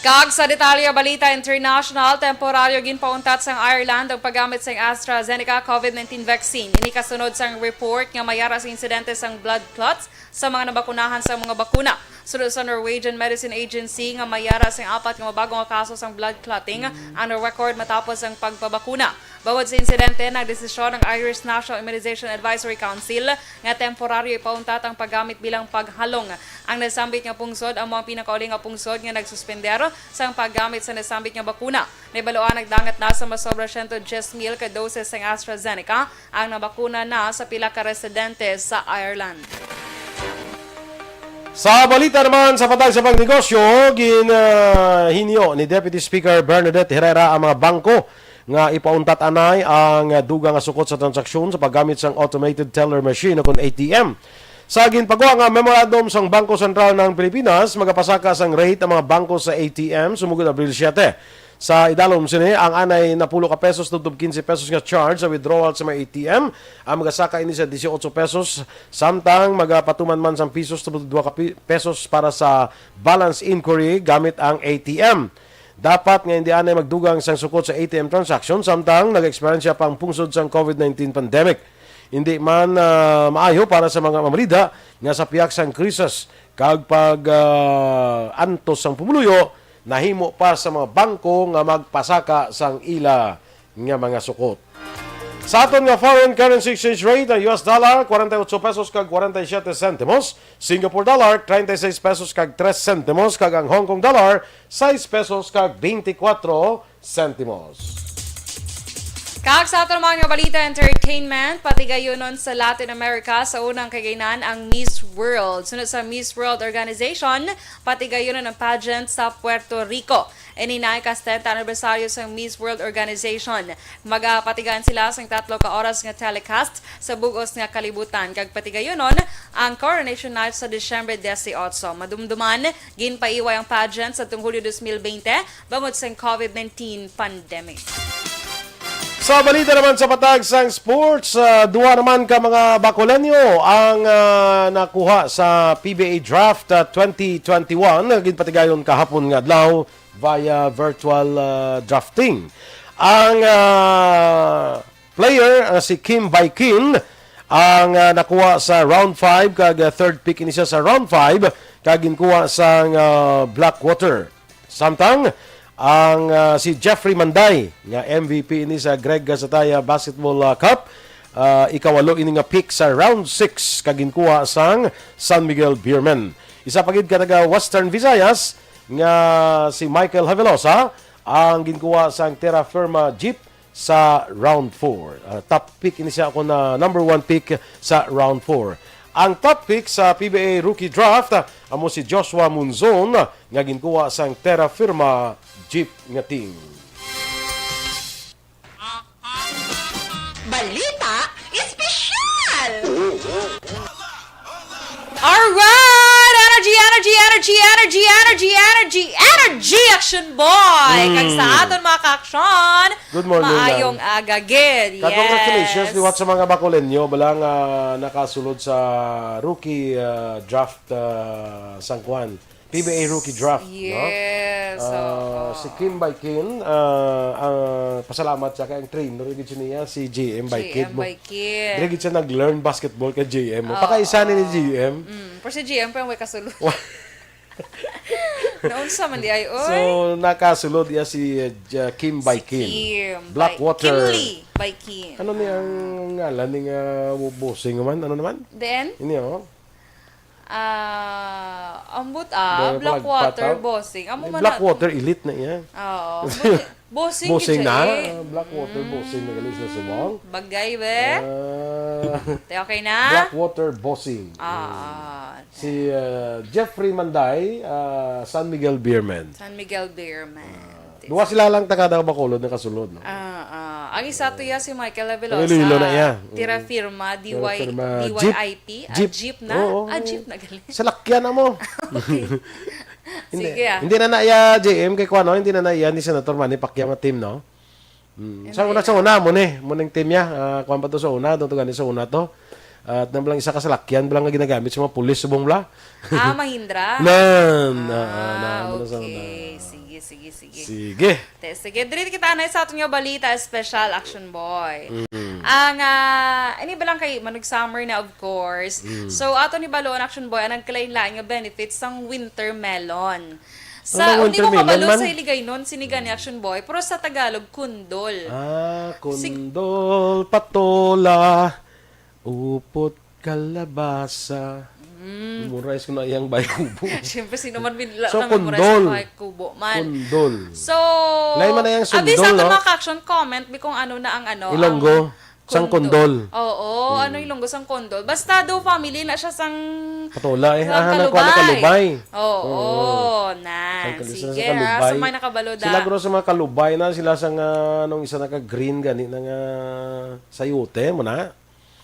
Kag sa detalye, balita international, temporaryo ginpauntat sang Ireland ang paggamit sang AstraZeneca COVID nineteen vaccine. Ini kasunod sang report nga may ara sa insidente sang blood clots sa mga nabakunahan sang mga bakuna. Suno sa Norwegian Medicine Agency nga may ara sang apat nga mabago nga kaso sang blood clotting ang na-record matapos ang pagpabakuna. Bangod sa insidente, nagdesisyon ang Irish National Immunization Advisory Council nga temporaryo ipauntat ang paggamit bilang paghalong ang nasambit nga pungsod. Amo ang pinakauli nga pungsod nga nagsuspender sang paggamit sa nasambit nga bakuna. Nahibaluan nagdangat na sa masobra siyento diyes mil ka doses sang AstraZeneca ang nabakuna na sa pila ka residente sa Ireland. Sa balita naman sa patag sa pangnegosyo, ginhinyo ni Deputy Speaker Bernadette Herrera ang mga bangko nga ipauntat anay ang dugang nga sukot sa transaksyon sa paggamit sang automated teller machine o kon A T M. Sa ginpagwa nga memorandum sang Bangko Sentral ng Pilipinas, magapasaka sang rate ang mga bangko sa A T M sumugod Abril siete. Sa idalom sini, ang anay napulo ka pesos tubtob quince pesos nga charge sa withdrawal sa mga A T M, ang magasaka ini sa dieciocho pesos, samtang magapatuman man sang pisos tubtob dua ka pi-, pesos para sa balance inquiry gamit ang A T M. Dapat nga hindi anay magdugang sang sukot sa A T M transaction, samtang nag-eksperyensya pa ang pungsod sang COVID nineteen pandemic. Hindi man, ah, maayo para sa mga mamalida nga sa pihak sang krisis kag pag, ah, antos sang pumuluyo, nahimo pa sa mga bangko nga magpasaka sang ila nga mga sukot. Sa aton nga foreign currency exchange rate, ang U S dollar, kwarenta y ocho pesos kag kwarenta y siete sentimos, Singapore dollar, treinta y seis pesos kag tres sentimos, kag ang Hong Kong dollar, sais pesos kag beintikwatro sentimos. Kag sa aton mga balita, entertainment, patigayunon sa Latin America sa unang kagaynan ang Miss World. Sunod sa Miss World Organization, patigayunon ang pageant sa Puerto Rico. Ini na ika-setenta anibersaryo sang Miss World Organization. Magapatigayon sila sang tatlo ka oras nga telecast sa bug-os nga kalibutan, kag patigayunon ang Coronation Night sa Disyembre dieciocho. Madumduman, ginpaiway ang pageant sa tung Hulyo dos mil bente bangod sang COVID nineteen pandemic. Sa balita naman sa patag sang sports, ah, duha naman ka mga Bacoleño ang, ah, nakuha sa P B A Draft, ah, twenty twenty-one nga ginpatigayon kahapon nga adlaw via virtual, ah, drafting. Ang, ah, player, ah, si Kim Baikin ang, ah, nakuha sa round five kag, ah, third pick ini siya sa round five kag ginkuha sang, ah, Blackwater. Samtang ang, ah, si Jeffrey Manday nga M V P ini sa Greg Gasataya Basketball, ah, Cup, ah, ikawalo ini nga pick sa round six kag ginkuha sang San Miguel Beermen. Isa pa gid ka taga Western Visayas nga si Michael Havelosa ang ginkuha sang Terra Firma Jeep sa round four. Ah, top pick ini siya, ako na number one pick sa round four. Ang top pick sa P B A Rookie Draft, ah, amo si Joshua Munzon nga ginkuha sang Terra Firma Jeep nga team. Balita Espesyal! Alright! Energy, energy, energy, energy, energy, energy, energy, Action Boy! Kag sa aton mga ka-action, Good morning, maayong Lang. Aga gid. Congratulations Yes. liwat sa mga Bacoleño bala nga nakasulod sa rookie, ah, draft, ah, sang kwan, P B A rookie draft, no? Yes, Ah, oo. Si Kim Baikin, ah, ah, pasalamat siya kay ang trainer gid siya niya si J M Baikin. J M Baikin. Dili gid siya nag-learn basketball kay J M. Oo. Pakaisa ni ni J M. Mm, pero si J M pa yung may kasulod. Wa- Naunsa man di ay, oy? So, nakasulod iya si, uh, J- Kim Si Baikin. Kim. Blackwater. Kimli Baikin. Ano ni ang ngalan ni nga bossing man? Ano naman? Then, Ini, oh. ah, ambot ah, Dahil Blackwater palagpataw. Bossing. Amo man Blackwater elite na iya. Oo. Bossing, bossing Bossing gid na. siya eh. Ah, Blackwater bossing na galing sa Subong. Bagay, be. Ah, Te, okay na? Blackwater bossing. Ah, Si uh, Jeffrey Manday, uh, San Miguel Beerman. San Miguel Beerman. Duwa sila lang taga Bacolod nakasulod, no? Ah, ah. Ang isa to iya si Michael Velosa. Iloilo na iya. Tira firma, D Y, Tira firma, D Y I P, ah, Jeep. Jeep na? Oo. Ah, Jeep na gali. Salakyan na mo. Okay. Hindi, Sige ah. hindi na na iya J M kay kuan, no? Hindi na na iya ni Senator Manny Pacquiao nga team, no? Mm. Sa Hindi una, na. sa una mo ni, mo ning team niya. Ah, kuan pa to sa una, to, to gani sa una to. At nang lang isa ka salakyan, lang nga ginagamit sa mga pulis subong bla. Ah, Mahindra? Nan, ah, ah, Ah, na, mo na sa una. Okay. Sige, sige, sige. Sige. Te, sige, diri kita na sa aton nga balita, special Action Boy. Mm. Ang, ah, ini ba lang kay Manug Summer na, of course. Mm. So, ato ni Baloon Action Boy, ang nagkalain-lain nga benefits sang winter melon. Sa, Ano, hindi winter ko kabalo melon man? Sa Hiligaynon, sini gani Action Boy, pero sa Tagalog, kundol. Ah, Sig- kundol, patola, upot, kalabasa. Memorize ko na iyang bay kubo. Siyempre, sino man binla So, na memorize kundol. Ko kay kubo man. Kundol. So, Lain man na yung abi sundol, sa aton no? mga ka-action, comment bi kung ano na ang ano, Ilonggo. ang Sang kundol. Oo, ano Ilonggo sang kundol. Basta do family na siya sang Patola eh. sang Ah, nang kuha na kalubay. Oo, na. Sang kalis- Sige, sa kalubay. Ha, sa may nakabalo da. Sila gro sa mga kalubay na, sila sa nga nung isa naka-green gani na nga sayote mo na.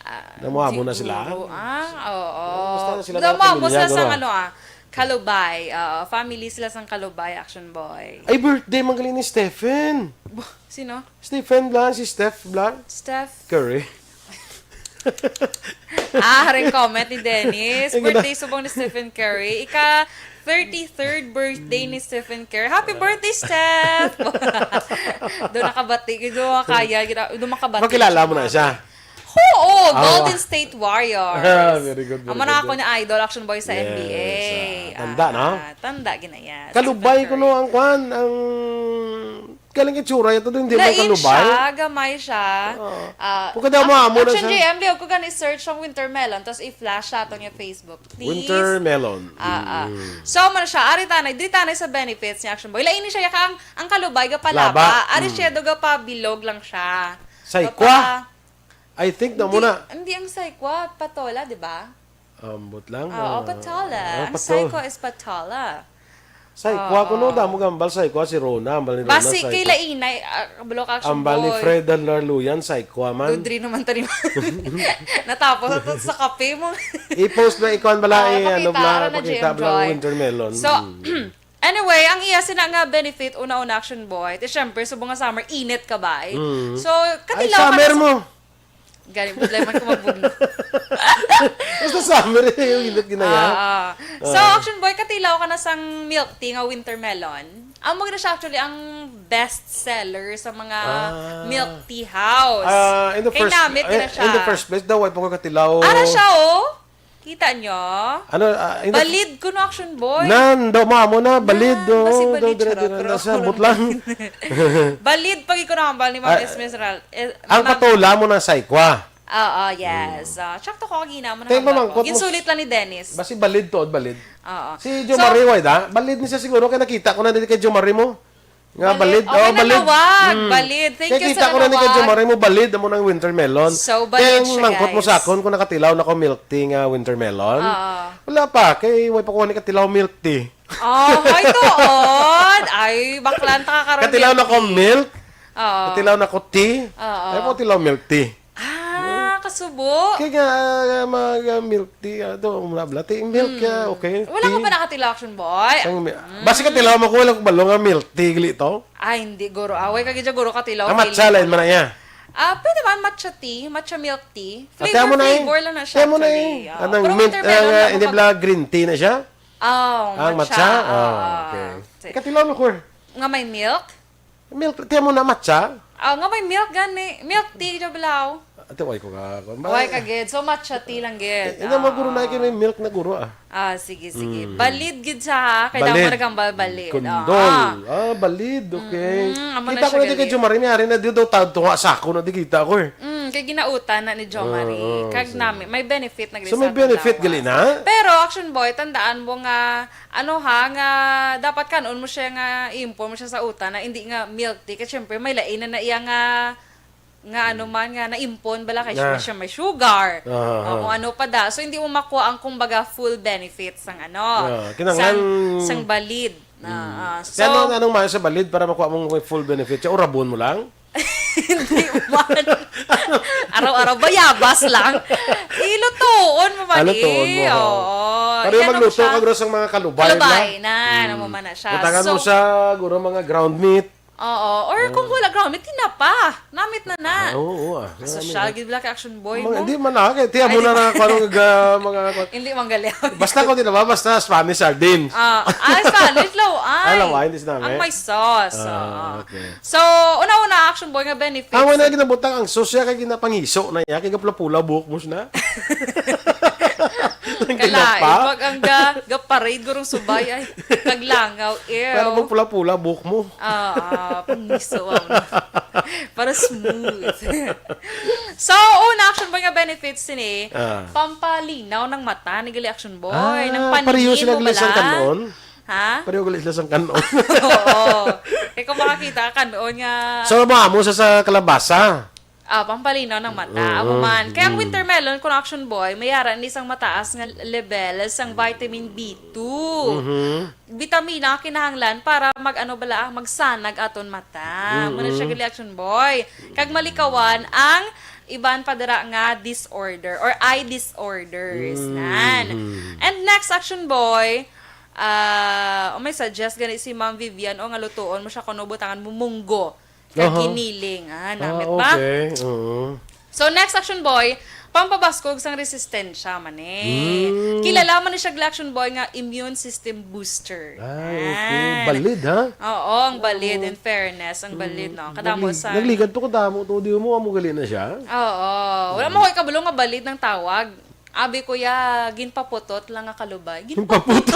Ah, Namuha mo na siguro. Sila? Ah, oo. Basta na sila Namuha mga mo sila pamilya, sa guro. Ano ah, Kalubay. Oo, family sila sang Kalubay, Action Boy. Ay, birthday man gali ni Stephen. Sino? Stephen bla, si Steph bla. Steph? Curry. Ah, haring comment ni Dennis. Ay, ganda. Birthday subong ni Stephen Curry. Ika thirty-third birthday ni Stephen Curry. Happy birthday, Steph! Doon nakabati. Doon makaya. Doon makabati. Makilala mo na siya? Oo, Ah, Golden wa- State Warriors. Ah, very good, very Amo na good. Ako na idol, Action Boy sa Yes, N B A. Ah, tanda, no? Tanda, ginaya. Kalubay ko no ang kwan, ang galing itsura ito doon, hindi man Lain kalubay. Siya, gamay siya. Oo. Ah, Kung kada mo, amo na Action siya. J M, liog ko gani search ang winter melon, tapos i-flash sa aton nga Facebook. Please. Winter melon. Ah, ah. Mm. So, man siya, ari tanay, diri tanay sa benefits ni Action Boy. Lain ni siya, yaka ang, ang kalubay, ga palaba. Laba. Ari Mm. siya, do ga pabilog lang siya. Saikwa. Gapa- I think na Hindi, muna. Hindi ang saikwa, patola, di ba? Ambot lang. Oo, ah, patola. ah, Ang patola. saikwa is patola. Saikwa ko no, Oo. Damo gambal saikwa si Rona, ambal ni Rona. Basi Saikwa. Kay Lainay, ah, kabalo ka, Action Ambal ni Boy. Fred Larluyan, saikwa man. Dudri naman tani. Natapos ito sa kape mo. I-post na ikuan bala Ah, eh, ano pakita, bala, ara na, pakita J M bala Joy. Winter melon. So, Mm. Anyway, ang iya sina nga benefit, una-una, Action Boy, ti syempre, subong nga summer, init ka ba, eh? Mm. So, Ay, katilaw ka summer na sa mo. Gani, budlay man ko magbugno. Basta summer, eh, yung init ginaya. Ah, ah. So, Ah. Action Boy, katilaw ka na sang milk tea nga winter melon. Amo gid na siya actually ang best seller sa mga Ah. milk tea house. Ah, in the Kay first, namit eh, na siya. in the first place, daw, why pa ko katilaw? Ara siya, oh. Kita nyo? Ano, ah, in the Balid ko no, Action Boy. Nan, daw, mamo na, balid, Nan, oh, basi balid, daw, dire, charot, dire, pero nasa ako butlang. lang. Balid pag ikaw nakambal ni Ma'am Ah, Esmeralda. Eh, Ang Ma'am patula mo na sa ikwa. Oo, yes. Mm. Ah, tsaka to ko, kagina mo na Thank you, hambal ko. Mangkot mo. Ginsulit lang ni Dennis. Basi balid to, balid. Oo. Si So, Jomari, way da? Balid ni siya siguro, kaya nakita ko na din kay Jomari mo. Nga Balid. balid. Oh, Oh, may balid. nanawag. Mm. Balid. Thank Kaya you kita sa ko na ni kay nanawag. Jomari mo, balid, amo ng winter melon. So, Kaya balid ang siya, mangkot mo guys. sa akon kung nakatilaw na ko milk tea nga winter melon. Oo. Wala pa, kay way pa ko ni katilaw milk tea. Oh, ay, tuod. Ay, baklan ta ka karon, Katilaw na milk ko tea. milk. Oo. Katilaw na ko tea. Oo. Ay, po tilaw milk tea. Ah, kasubo. Kaya nga, ah, mga milk tea, ah, do, mula bla, tea, milk, Mm. ah, okay, Wala ka tea. pa nakatilaw, Action Boy? Ang mi-, Mm. basi katilaw mo ko, wala ko balo nga milk tea, gali to? Ay, hindi, guro. Away ka gidya, guro, katilaw, Ang matcha, feeling lain ko man na lang. iya. Ah, pwede man, matcha tea, matcha milk tea. Ate, Flavor, amo na eh. flavor lang na siya, Ate, amo na eh. actually. Ah, Anong pero mint, winter melon ah, lang hindi ako bla green tea na siya? Oh, Ang matcha? matcha. Ah, Ah, okay. sige. Katilaw mo, Kur. Nga may milk? Milk, tiyan mo na matcha? Ah, nga may milk gani. Milk tea, Jablaw. Ate, why ko ka, Why ka gid? So, matcha tea lang gid. Eh, ina, maguro na Ah. kay may milk na guro, ah. Ah, sige, sige. Mm. Balid gid siya, ha? Kay Balid. damo nagambal balid. Kundol. Ah. Ah, balid, okay. Mm, amo na Kita ko siya na di kay gali. Jumari, may ari na di daw tawag tunga sa ako na di kita ko, eh. Mm, kay ginautan na ni Jomari. Oo, oo, Kag sige. nami, may benefit na gid So, may sa akong benefit lawas. gali na? Pero, Action Boy, tandaan mo nga, ano ha, nga dapat kanon mo siya nga i-impon mo siya sa utan na hindi nga milk tea. Kay syempre, may lain na na iya nga, nga ano man, nga na-impon bala kay Na. siya may sugar. Ah, O ah. kung ano pa da. So, hindi mo makuha ang, kumbaga, full benefits sang ano, Ah, kinahanglan sang, sang balid. Ah, Mm. ah. Kaya ano, So, anong mayo sa balid para makuha mong full benefits? Siya, urabon mo lang? Hindi man. Araw-araw, bayabas lang. Ilutuon mo man Ah, lutuon mo, eh. ho. Oo. Pareho Yan ang magluto siya. ka, guro, sa mga kalubay, Kalubay na. na, Mm. ano mo man na siya. Butangan So, mo sa, guro, mga ground meat. Oo. Or kung Oo. wala ground meat, tinapa. Namit na na. Ah, oo, ah. Sosyal, Namit na. gid wala kay Action Boy Mga, mo. hindi man na, kay tiyan mo Ay, na di na ba? kung anong ga-, mga, Hindi man gali. basta ko, di na ba? Basta Spanish sardines. Ah, ah, Spanish, law, ay. Ah, law, ay, hindi sinabi. Ang may sauce, Ah, oo. okay. So, una-una, Action Boy, nga benefits. Ang wala ginabutang ang sauce siya kay ginapangiso na iya, kay gapula-pula buhok mo siya na. Ang Kalain, ginapa. pag ang ga-, ga-parade gurong subay, ay, kaglangaw, ew. Para magpula-pula buhok mo. Ah, ah, pangiso, ah. Para smooth. So, una, Action Boy, nga benefits sini, Ah. pampalinaw ng mata, ni gali Action Boy, Ah, ng pareho paningin sila mo gali sa bala. kanon? Ha? Pareho gali sila sang kanon. Oo. Eh, kung makakita ka, kanon nga So, mamo sa, sa kalabasa. Ah, pampalinaw ng mata. Mm, Amo man. Kaya ang mm. winter melon, kung Action Boy, may ara ni sang mataas nga level sang vitamin B two. Mhm. Bitamina kinahanglan para mag-ano bala, magsanag aton mata. Mm, Muna siya mm. gali, Action Boy. Kag malikawan ang iban pa dira nga disorder or eye disorders. Mm, Nan. mm. And next, Action Boy, ah, may suggest gani si Ma'am Vivian, o nga lutuon mo siya kuno butangan mo munggo. Kag Aha. giniling. Ah, namit Ah, ba? okay. Oo. So, next, Action Boy, pampabaskog sang resistensya man eh. Mm. Kilala man ni siya, Action Boy, nga immune system booster. Ah, okay. Ah. Balid, ha? Oo, ang balid, Oo. in fairness, ang balid, Mm. no? Kadamo Nagli-, sa nagligan to, kadamo to, di mo, amo gali na siya? Oo. Wala Mm. mo ko ikabalo nga balid ng tawag. Abi, kuya, ginpaputot lang nga kalubay. Ginpaputot.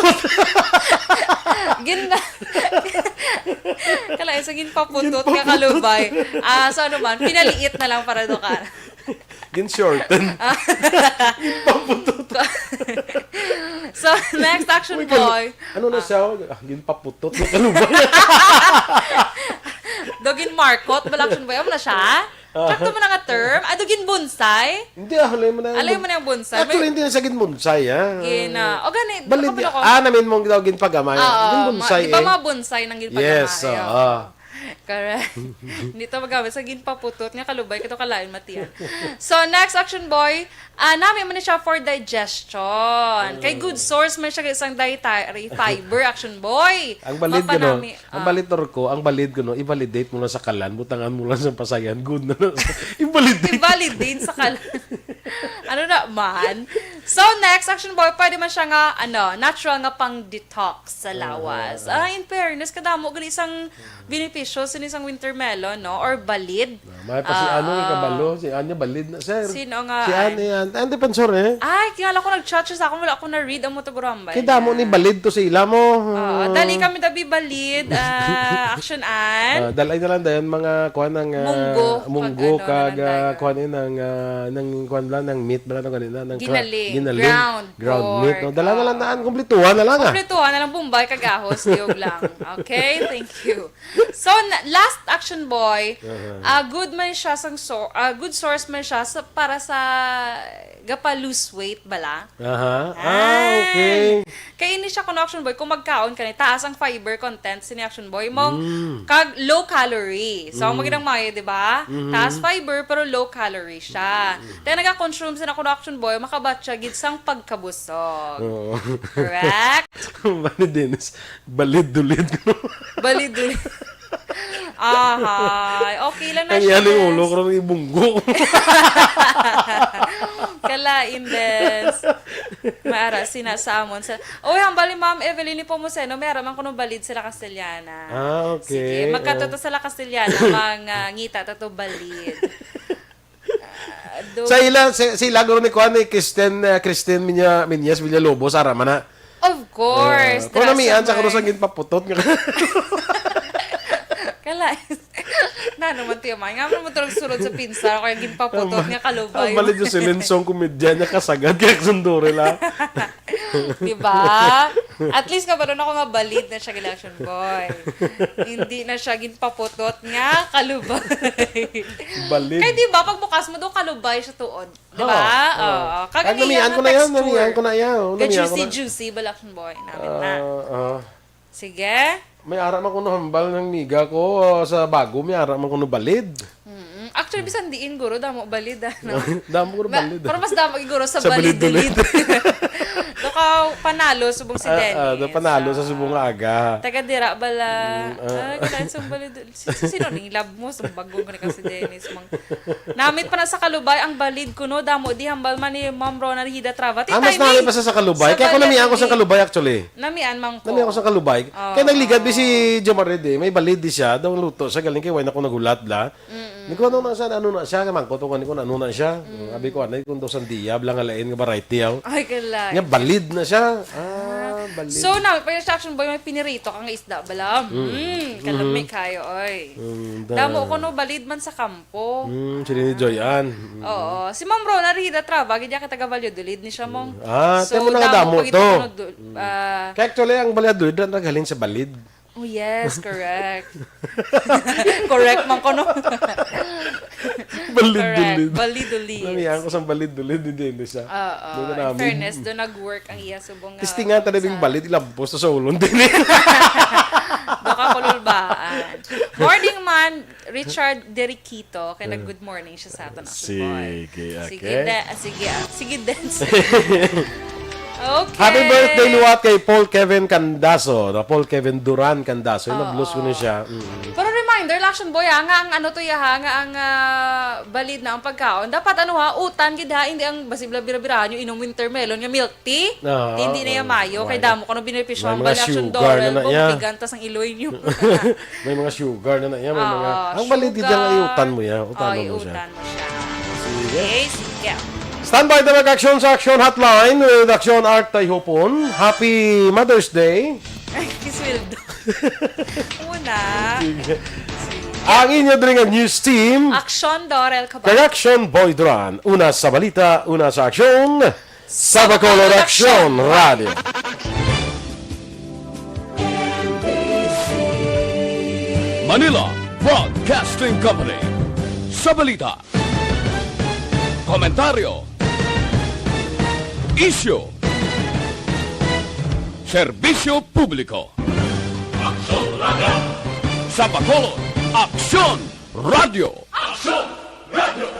Ginpaputot. Gin-, kalain sa ginpaputot nga Ginpaputot. kalubay. Ah, so ano man, pinaliit na lang para do ka. Gin-shorten. Ah. Ginpaputot. So, next, Action Uy, kal-, Boy. ano na Ah. siya? Ah, ginpaputot nga kalubay. Do ginmarkot, bala, Action Boy. Ano na siya? Ah. Sakto mo na nga term. Ado gin bonsai? Hindi, ah, halay mo na yung Halay bon-, mo na yung bonsai. Actually, May hindi na sa gin bonsai, ah. Gina-, o gani, Balid nakabalo niya. ko. Ah, namin mong daw ginpagamay. Oo, Gin ma-, bonsai, di ba eh. mga bonsai nang ginpagamay? Yes, oo. Oo. Correct. Hindi to magamit sa ginpaputot nga kalubay, kato kalain matiyan. So, next, Action Boy, ah, nami man ni siya for digestion. Kay good source man siya isang dietary fiber, Action Boy. Ang balid ko, no? Mapanami, Ang ah. balid, Tor, ko, ang balid ko, no, i-validate mo lang sa kalan, butangan mo lang sa pasayan, good na lang. I-validate. I-validate sa kalan. Ano na man? So, next, Action Boy, pwede man siya nga, ano, natural nga pang detox sa lawas. Ah, in fairness, kadamo gani isang benepisyo sini sang winter melon, no? Or balid. May pa si Ah, ano, ikabalo, si Anya balid na, sir. Sino nga, Si ay? Anya yan. Ang defensor, eh. Ay, kaya lang ko nag-chat siya sa akon, wala ko na-read ang mo to, Gurambay. Kay damo ni balid to sa ila mo. Oo, dali kami dabi balid, ah, Action An. Ah, dalay na lang dayon mga kuan ng ah, Munggo, munggo kag ano, kag na lang ah, dayon. Kuan, eh, ng ah, ng kuan lang, ng meat bala, ng ganina, ng cra- Ginaling, ginaling, ground ground meat, no? pork, Dala na lang ah. Naan, kumplituhan na lang, ah. Kumplituhan na lang, Bombay kag ahos, tiyog lang. Okay, thank you. So, na- last, Action Boy, Uh-huh. ah, good man siya sang sor- ah, good source man siya sa, para sa gapa lose weight bala. Aha. Ah, Ah. Okay. Kay ini siya kuno, Action Boy, kung magkaon ka ni, taas ang fiber content sini, Action Boy, mong Mm. kag low calorie. So, ang maginang mayo, di ba? Mhm. Taas fiber pero low calorie siya. Kaya nagakonsume sina kuno, Action Boy, makabat siya gid sang pagkabusog. Oo. Correct? Bali, Dennis, balid-dulid ko. Balid-dulid. Ahay. Okay lang na Ang siya, yaling Des. Ulo ko rin ibunggo. Kalain, Des. Maara, sina sa amon sa... Uy, hambal ni Ma'am Evelyn ni Pomuceno, may ara man kuno balid sila Castellana. Ah, okay. Sige, magkatuto Ah. sila Castellana, mga ngita tato balid. Ah, do- Sa ila, si, si ila guro ni kuan ni Kristen, ah, Kristen Minya, Minyas Villalobos, ara man na. Of course. Ah, kung Dira namian sa may- kuno sang ginpaputot nga. Kala, nano man tiyo man. Nga mo tulog sulod sa pinsa, kaya ginpaputot nga kalubay. Ang balid yung si Lensong komedya niya, kasagad kaya sunduri la. Di ba? At least nga, ako nga balid na siya gid, Action Boy. Hindi na siya ginpaputot nga kalubay. Balid. Kaya di ba, pagbukas mo doon, kalubay siya tuod. Di ba? Ha, Oo. oo. Kag Ang namian ko na yan, namian ko na yan. Oh, namian ko na. Juicy, juicy, balak boy. Namit na. Ah, ah. Sige. May ara man kuno hambal ng miga ko, ah, sa bago, may ara man kuno balid. Mm-mm. Actually, bisan diin, guro, damo balid, ano? Damo ko na Ma- balid. Pero mas damo, guro, sa Sa balid-dulid. balid-dulid. Doon ka panalo, subong si Ah, Dennis. ah, doon panalo sa Ah. subong nga aga. Taga dira bala. Mm, ah. Ay, kailangan sa balid. Si, si, sino ning lab mo? Sa bago ko na ka si Dennis. Mang-, namit pa na sa kalubay, ang balid ko, no? Damo, di hambal man ni Ma'am Rona Hida Trava. Ti Ah, mas timing. nami pa sa, sa kalubay. Sa Kaya ako namian ko balid-dulid. Sa kalubay, actually. Namian man ko. Namian ko sa kalubay. Oo. Kaya nagligad mi si Jomar Rede. May balid di siya. Daw luto siya. Galing kay wine ako naghulat la. Ni ko, ano na siya, ano na siya, nga mangkot ko ni ko, ano na siya. Abi ko, anay, kung daw sang diyab lang, alain nga variety, aw. Ay, kalay. Nga balid na siya. Ah, balid. So, na, pa sa Action Boy, may pinirito ka nga isda, bala. Mm. Kalami kayo, oy. Mm, da- Damo ko, no, balid man sa kampo. Mm, sila ni Joy Ann. Mm. Oo. Si Ma'am Rona Rida Trava, gid ka taga Valladolid ni siya mong. Ah, So, temo na nga damo damo pa gid to. kuno do-, ah, Kaya actually, ang Valladolid na naghalin sa balid. Oh, yes, correct. Correct man ko, no? Balid-dulid. Correct. Balid-dulid. Namihan ko sa balid-dulid, hindi, hindi siya. Oo. Doon ka In namin. Fairness, doon nag-work ang iya subong nga Testingan ta na bing sa- balid, ilampos to sa ulon din eh. Doon ka kululbaan. Morning man, Richard Deriquito, kay nag-good morning siya sa aton, Action Boy. Sige, Sige, okay. de, ah, sige, ah, sige, dance. Okay. Happy birthday, liwat kay Paul Kevin Candaso. Na Paul Kevin Duran Candaso. Yung nag-blues ko na siya. Mm. Pero reminder lang, Action Boy, ha, nga ang ano to, ya, ha, nga ang ah, balid na ang pagkaon. Dapat ano, ha, utan gid, ha, hindi ang basibla bira-birahan yung inom winter melon nga milk tea. Ah, Hindi na ah, yung mayo. Kay wala. damo ko na benepisyo May ang mga bali, Action sugar na Doral, na, ya. Bombay, Ganta sang iloy niyo. May mga sugar na na yan. May Oo, mga, ang balid di dyan, sugar. iutan mo yan. Utan Ay, mo siya. utan mo siya. Sige. Okay, sige. Standby na mag-aksyon sa Action Hotline with Action Art Tayhupon. Happy Mother's Day. Ay, kisweldo. Una. Sige. Ang inyo diri nga news team. Action Doral Cabal. Correction, Boy Duran. Una sa balita, una sa aksyon. Sa Bacolod Aksyon Radio. Manila Broadcasting Company. Sa balita, komentaryo, isyu, serbisyo publiko. Sa Bacolod, Aksyon Radio. Aksyon Radio.